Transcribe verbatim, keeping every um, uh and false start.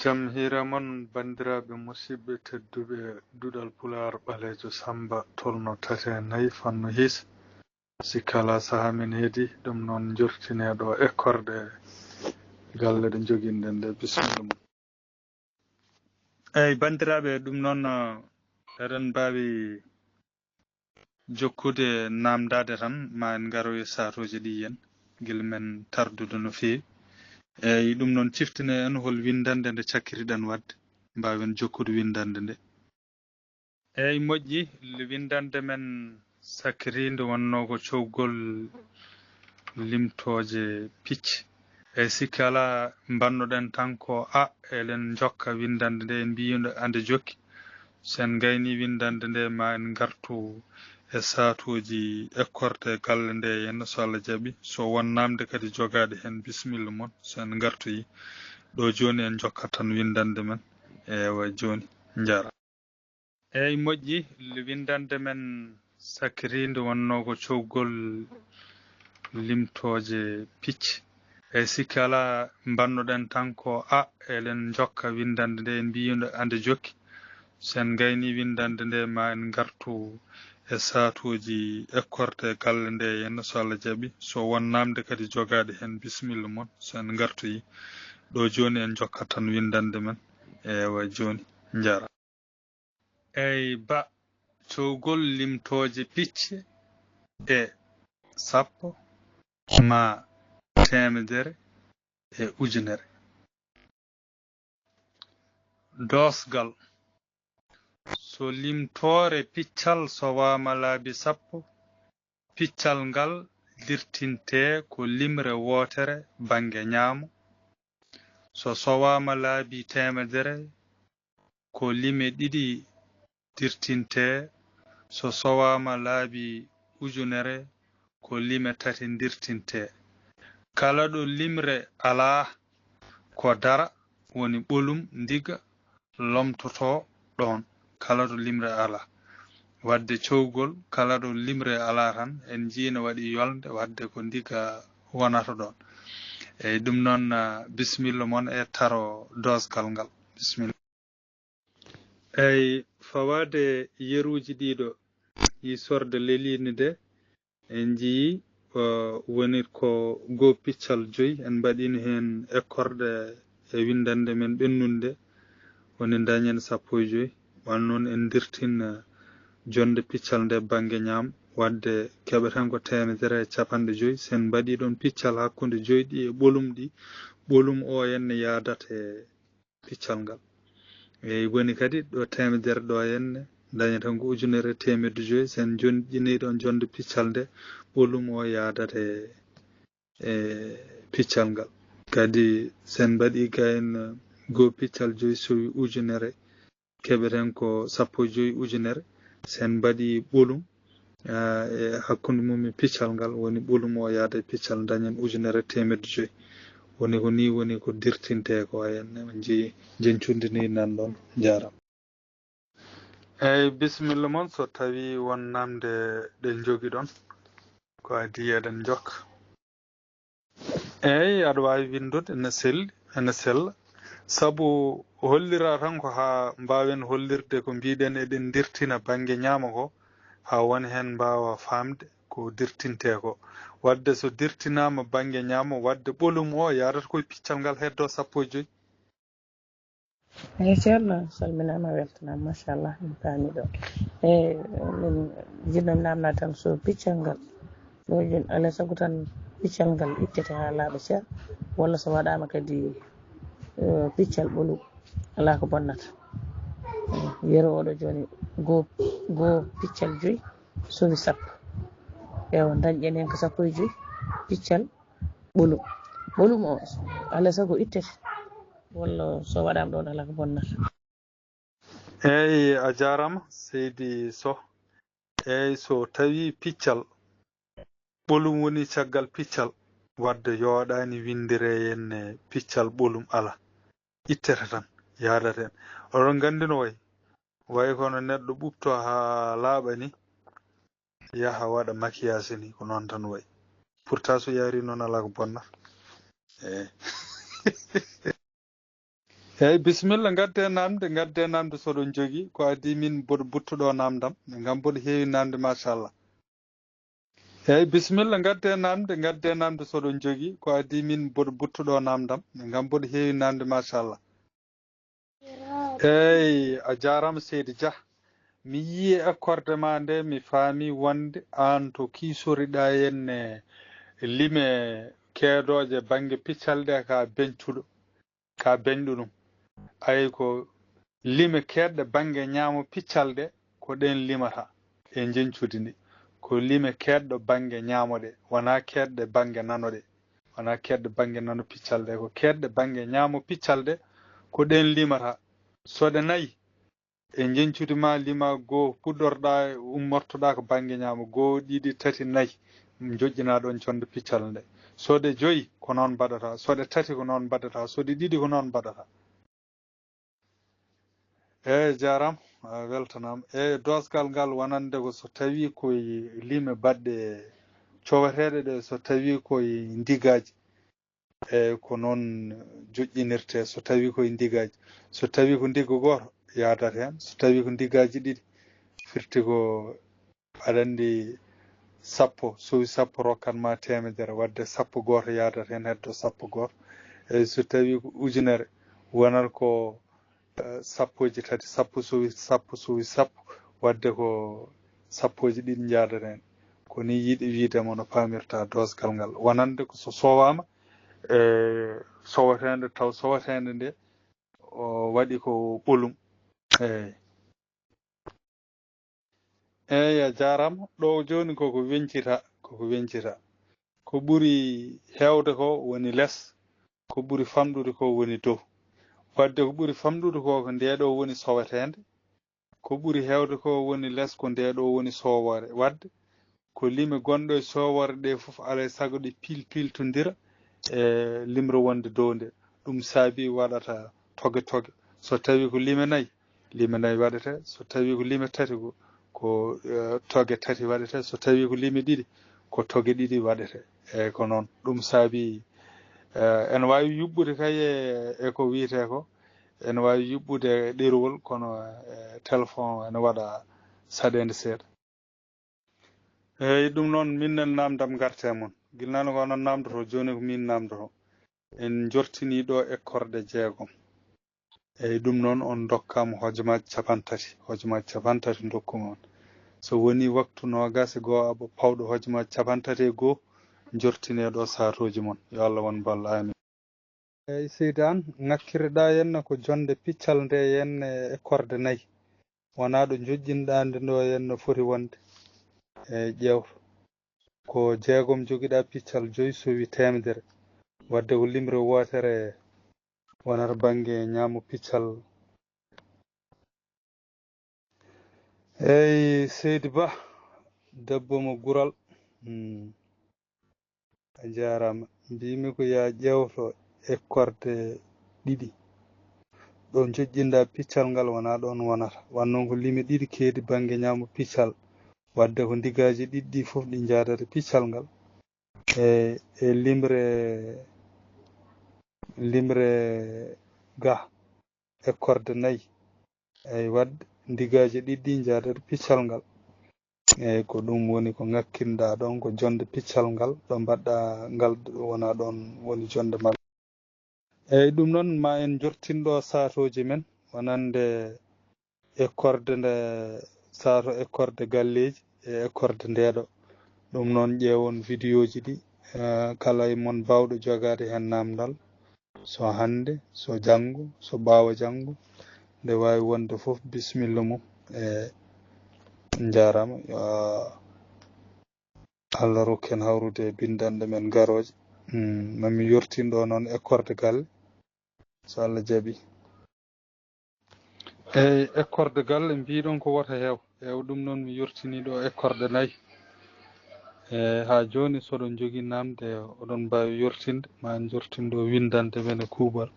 Jam hiira mon, banndiraaɓe musidɓe tedduɓe, duɗal Pulaar ɓaleejo Sammba tolno tate nayi fannu his. Sikkala saha men heedi, ɗum noon njortine ɗo ekkorɗe galle ɗe njoginɗen ɗe. Bisimilla mon. Eyi, banndiraaɓe, ɗum noon, eh, eɗen mbaawi jokkude naamndaade tan, ma en ngaroy e saatooji ɗi yen, gila men tardude no feewi. Eyi, ɗum noon ciftine en hol winndannde nde cakkiriɗen waɗde, mbaawen jokkude winndannde nde. Eyi, moƴƴi, winndannde men sakkiriinde wonnoo ko cowgol limtooje picce. Eyi, sikki alaa, mbannoɗen tan ko a, eɗen njokka winndannde nde, en mbiyii nde ande jokki. So en ngaynii winndannde nde, ma en ngartu e saatooji ekkorɗe galle nde yen, so Allah jaɓi. So won naamnde kadi jogaaɗe heen, bisimilla mon. So en ngartoyi ɗo jooni, en njokkat tan winndannde men. Ewa, jooni, njaara. Eyi, moƴƴi, winndannde men sakkiriinde wonnoo ko cowgol limtooje picce. Eyi, sikki alaa, mbannoɗen tan ko a, eɗen njokka winndannde nde, en mbiyii nde ande jokki. So en ngaynii winndannde nde, ma en ngartu e saatooji ekkorɗe galle nde yen, so Allah jaɓi. So won naamnde kadi jogaaɗe heen, bisimilla mon. So en ngartoyi ɗo jooni, en njokkat tan winndannde men. Ewa, jooni, njaara. Eyi, ba, cowgol limtooje picce e sappo ma teemedere e ujunere. Doosgal. So limtoore piccal sowaama laabi sappo, piccal ngal dirtinte ko limre wootere bannge ñaamo. So sowaama laabi teemedere, ko lime ɗiɗi dirtinte, so sowaama laabi ujunere, ko lime tati dirtinte. Kala ɗo limre alaa, ko dara, woni ɓolum, ndiga, lomtotoo ɗoon, kala ɗo limre alaa. Waɗde cowgol, kala ɗo limre alaa tan, en njii no waɗi yolnde, waɗde ko ndiga wonata ɗoon. Eyi, ɗum noon, ah, bisimilla mon e taro doosgal ngal. Bisimilla. Eyi, fawaade yeruuji ɗiɗo, yi sorde leliinde nde, en njiyii, o, woni ko goo piccal joyi, en mbaɗiino heen ekkorɗe e winndannde men ɓennunde, woni dañen sappo e joyi. Wano noon en dirtin, eh, jonnde piccal nde bannge ñaamo, waɗde keɓeten ko teemedere e capanɗe joyi. So en mbaɗii ɗoon piccal hakkunde joyi ɗi e ɓolum ɗi, ɓolum o henne yaadata e piccal ngal. Eyi, woni kadi ɗo teemedere ɗo henne, dañeten ko ujunere e teemedde joyi. So en jonɗinii ɗoon jonnde piccal nde, ɓolum o yaadata e, e piccal ngal. Kadi so en mbaɗii gaayen goo piccal joyi sowi ujunere, keɓeten ko sappo e joyi ujunere. So en mbaɗii ɓolum, ah, e hakkunde mum e piccal ngal, woni ɓolum o yaada e piccal, dañen ujunere e teemedde joyi. Woni ko nii woni ko dirtintee ko, en nji-, njeñcudi nii nan ɗoon. Njaaraama. Eyi, bisimilla mon, so tawii won naamnde ɗe njogiɗon, ko adii eɗen njokka. Eyi, aɗa waawi winndude, ene selli, ene sella. Sabu hollira tan ko haa mbaawen hollirde ko mbiiɗen eɗen dirtina bannge ñaamo ko, haa won heen mbaawa faamde ko dirtintee ko. Waɗde so dirtinaama bannge ñaamo, waɗde ɓolum o yaadata koye piccal ngal heddoo sappo e joyi. Eyi, ceerno, salminaama, weltanaama, machallah, min paami ɗo. Eyi, min njiɗno mi naamna tan so piccal ngal, ɗo jooni, alaa sago tan piccal ngal ittete haa laaɓa seeɗa, walla so waɗaama kadi, eh, piccal ɓolum, alaa ko bonnata. Eh, yeru oɗo jooni, goo, goo piccal joyi, sowi sappo. Ewa, dañƴen heen ko sappo e joyi, piccal ɓolum. Ɓolum o, alaa sago ittete, walla so waɗaama ɗoon, alaa ko bonnata. Eyi, a jaaraama, seydi Soh. Eyi, so tawii piccal, ɓolum woni caggal piccal, waɗde yooɗaani winndiree henne piccal ɓolum alaa. Ittete tan, yaadata heen. Oɗon nganndi no wayi? Wayi kono neɗɗo ɓuuɓtoo haa laaɓa ni, yaha waɗa makiyaasi ni, ko noon tan wayi. Pourtant so yaarii noon alaa ko bonnata. Eyi. Eyyi, bisimilla, ngadde namde, ngadde namde, soɗon jogi ko adii min mboɗo buttuɗo namdam, ngam mboɗo heewi namde, machallah. Eyyi, bisimilla, ngadde namde, ngadde namde, soɗon jogi ko adii min mboɗo buttuɗo namdam, ngam mboɗo heewi namde, machallah. Eyyi, a jaaraama, Seydi Dia. Mi yii e accorde ma nde, mi faami wonde aan to kiisoriɗaa henne lime keedooje bannge piccal ɗe ka beñtuɗo, ka beñɗo ɗum. Ayi ko lime keedɗe bannge ñaamo piccal ɗe, ko ɗeen limata e njeñcudi ndi. Ko lime keedɗo bannge ñaamo ɗe, wonaa keedɗe bannge nano ɗe. Wonaa keedɗe bannge nano piccal ɗe, ko keedɗe bannge ñaamo piccal ɗe, ko ɗeen limata. So ɗe nayi, e njeñcudi ma lima goo, puɗɗorɗaa, ummortoɗaa ko bannge ñaamo, goo, ɗiɗi, tati, nayi, njoƴƴinaa ɗoon jonde piccal nde. So ɗe joyi, ko noon mbaɗata. So ɗe tati, ko noon mbaɗata. So ɗe ɗiɗi, ko noon mbaɗata. Eyyi, jaaraama, a weltanaama. Eyyi, doosgal ngal wonande ko so tawii ko e lime baɗɗe coweteeɗe ɗe, so tawii ko e ndigaaji, eyyi, ko noon joƴƴinirtee. So tawii ko e ndigaaji, so tawii ko ndiggu gooto, yaadat heen. So tawii ko ndigaaji ɗiɗi, firti ko, aɗa anndi, sappo, sowi sappo rokkan ma teemedere, waɗde sappo gooto yaadat heen, heddo sappo gooto. Eyyi, so tawii ko ujunere, wonat ko, eh, sappoji tati, sappo sowi sappo, sowi sappo, waɗde ko sappoji ɗiɗi njaadata heen. Ko ni yiɗi wiyde mo no paamirta doosgal ngal. Wonande ko so soowaama, e sowateende, taw sowateende nde o waɗi ko ɓolum. Eyyi. Eyyi, a jaaraama. Ɗo jooni koko weñcita, koko weñcita. Ko ɓuri heewde ko woni les, ko ɓuri famɗude ko woni dow. Waɗde ko ɓuri famɗude ko, ko nde ɗo woni soweteende, ko ɓuri heewde ko woni les, ko nde ɗo woni soowoore. Waɗde ko lime gonɗo e soowoore ɗe fof, alaa e sago ɗe pilpiltondira e limre wonde dow nde. Ɗum saabi waɗata toge toge. So tawii ko lime nayi, lime nayi waɗete. So tawii ko lime tati, ko, ko, eh, toge tati waɗete. So tawii ko lime ɗiɗi, ko toge ɗiɗi waɗete. Eyyi, ko noon. Ɗum saabi, eh, ene waawi yuɓɓude kay e, e ko wiyetee ko, ene waawi yuɓɓude e ɗerewol, kono, eh, téléphone ene waɗa saɗeende seeɗa. Eyyi, ɗum noon, min nel namdam ngarte mon. Gila nano ko onon namdoto, jooni ko min namdoto. En jortini ɗo ekkorɗe jeegom. Eyyi, ɗum noon, on ndokkaama hojomaaji capantati. Hojomaaji capantati ndokkumi on. So woni waktu noogaas e goo aɓa pawɗo hojomaaji capantati e goo, jortine ɗo saatooji mon. Yo Allah won ballo. Amin. Eyyi, Seydi Aan, ŋakkirɗaa henne ko jonde piccal nde henne ekkorɗe nayi. Wonaa ɗo njoƴƴinɗaa nde ɗo henne no foti wonde. Eyyi, ƴeew. Ko jeegom jogiɗaa piccal joyi sowi teemedere. Waɗde ko limre wootere wonata bannge ñaamo piccal. Eyyi, Seydi Ba, debbo mo gural. Hmm. A jaaraama. Mbiymi ko yaa ƴeewto ekkorɗe ɗiɗi. Ɗo njoƴƴinɗaa piccal ngal wonaa ɗoon wonata. Wano noon ko lime ɗiɗi keedi bannge ñaamo piccal. Waɗde ko ndigaaji ɗiɗi ɗi fof ɗi njaadata piccal ngal. E, e limre, limre ga, ekkorɗe nayi. Eyyi, waɗde ndigaaji ɗiɗi ɗi njaadata piccal ngal. Eyyi, ko ɗum woni ko ŋakkinɗaa ɗoon, ko jonde piccal ngal, ɗo mbaɗɗaa ngal wonaa ɗoon woni jonde maggal. Eyyi, ɗum noon ma en jortin ɗo saatooji men, wonande ekkorɗe nde, saato ekkorɗe galleeji e ekkorɗe ndeeɗo. Ɗum noon ƴeewon vidéo ji ɗi, eh, kala e mon baawɗo jogaade heen naamndal, so hannde, so janngo, so ɓaawo janngo, nde waawi wonde fof, bisimilla mum. E njaaraama, yo Allah rokku en hawrude e binndanɗe men garooje. Hmm, mami yortin ɗo noon ekkorɗe galle, so Allah jaɓi. Eyyi, ekkorɗe galle mbiɗon ko wota heew. Eyyi, ɗum noon mi yortini ɗo ekkorɗe nayi. Eyyi, haa jooni soɗon jogii naamde, oɗon mbaawi yortinde, ma en jortin ɗo winndande men e kuuɓal.